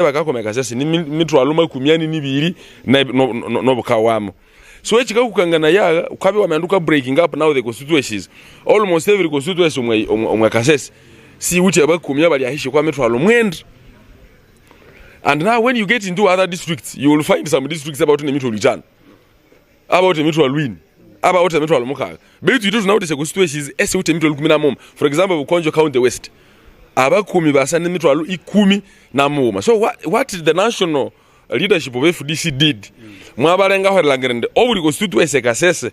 Bakakoma ekasese ni mitwalo makumi ani nibiri nobukawama. So ekikakukanganaya agha ukabya wamenda uka breaking up now the constituencies almost every constituency omwa kasese siwithe abakumi abali ahishi kwa mitwalo mwenda and now when you get into other districts you will find some districts about nemitwalo itano about emitwalo ini about emitwalo mukagha beitu itwe tunawithe esya constituencies esiwithe emitwalo ikumi na muma for example Bukonjo county west abakumi basa nemitwalo ikumi na mughuma so what the national leadership of FDC did mwabalengaho erilhangira indi obuli constituency ekasese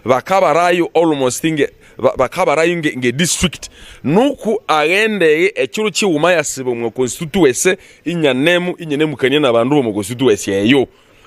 bakabarayo almost nge bakabarayo nge, nge district nuku aghendeye ekiro kighuma yasiba omwa constituency inyanemu inyenemukania nabandu bomu constituency eyo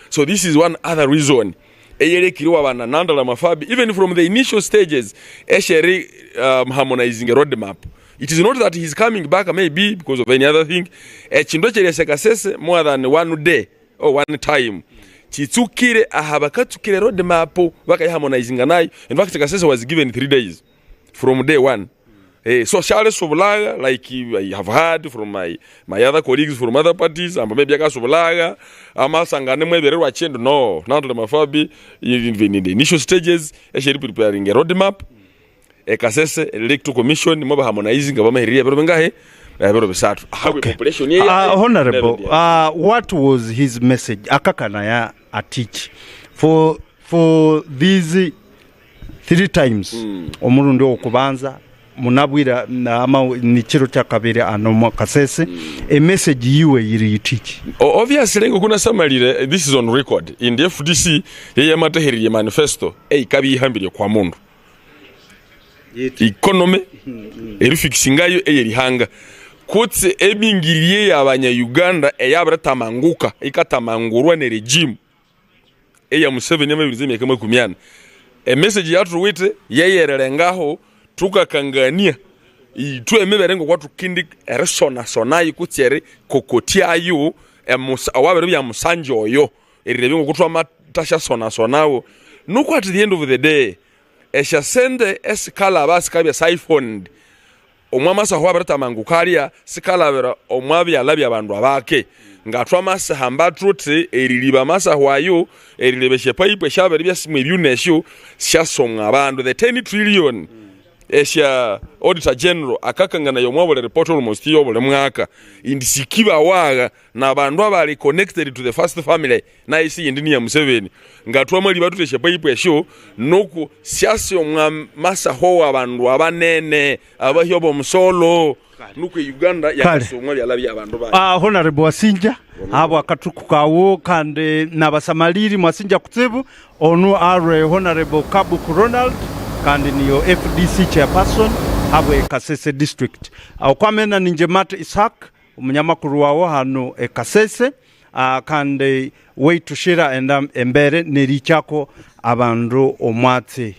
so this is one other reason eyelekire wabana Nandala Mafabi even from the initial stages esheri um, harmonizing a road map it is not that he is coming back maybe because of any other thing ekintu ekyeriasa kasese more than one day or one time kitsukire aha bakatsukire road map bakayiharmonizinga nayo in fact Kasese was given 3 days from day one Eh, so shalisubulaga like I have heard from my, my other colleagues from other parties amba maybe akasubulaga amasangane mwebererwa chindu no Nandala Mafabi in, in the initial stages esheri preparing a road map ekasese electoral commission mo baharmonizing bamahirire ebiro bingahe ebiro bisatu ahabwe Okay. population Honorable, what was his message akakanaya atiki for these Three times, omurundi ogw'okubanza munabwire ama ni kiro kya kabiri ano omu kasese, e message yiwe yiri iti ki? Obviously ngoku nasamalire, this is on record, indi FDC yeyamatehererie manifesto eikabya eihambirie kwa mundu. Economy erifikisingayo eyerihanga kutse emingiririe ya banya Uganda eyabiritamanguka ikatamangurwa ne regime. eya Museveni amabiriza emyaka makumi ana. Emessage eyathuwithe yeyerirengaho thukakangania ithwe emibere ngokwathukindi erisonasonayo kutse erikokotyayo owabiribya musanja oyo erilebya ngokuthwamathasyasonasonawo nuku at the end of the day esyasente esikalaba sikabya siphoned Omwa masaho abiritamanguka alya sikalabira omwa byalha bya bandu abake. Nga thwamasihamba thuthi eriliba amasaho ayo, eriliba esya pipe esyabiribya mwe ebyuna esyo syasomwa abandu. The 10 trillion esya Auditor General akakanganaya omwa buli report almost yo buli mwaka indi sikibawagha na bandu abali connected to the first family. Naye isi yindi niya Museveni nga twamaliba tuti esya pipe esyo noku syasa omwa masaho wa bandu abanene abahya obomusolo nuku e Uganda Kale. yakasa omwa byala bya bandu bayo. Honorable Wasinja habwa akatuku kawo kandi nabasamaliri mwasinja kutsibu onu arwe Honorable Kabuku Ronald kandi niyo FDC chairperson habwe Kasese district. Okwamena ninje Matt Ishaq omunyamakuru wawo hano e Kasese. Kandi waitu Shira enda embere neriikyako abandu omwatsi.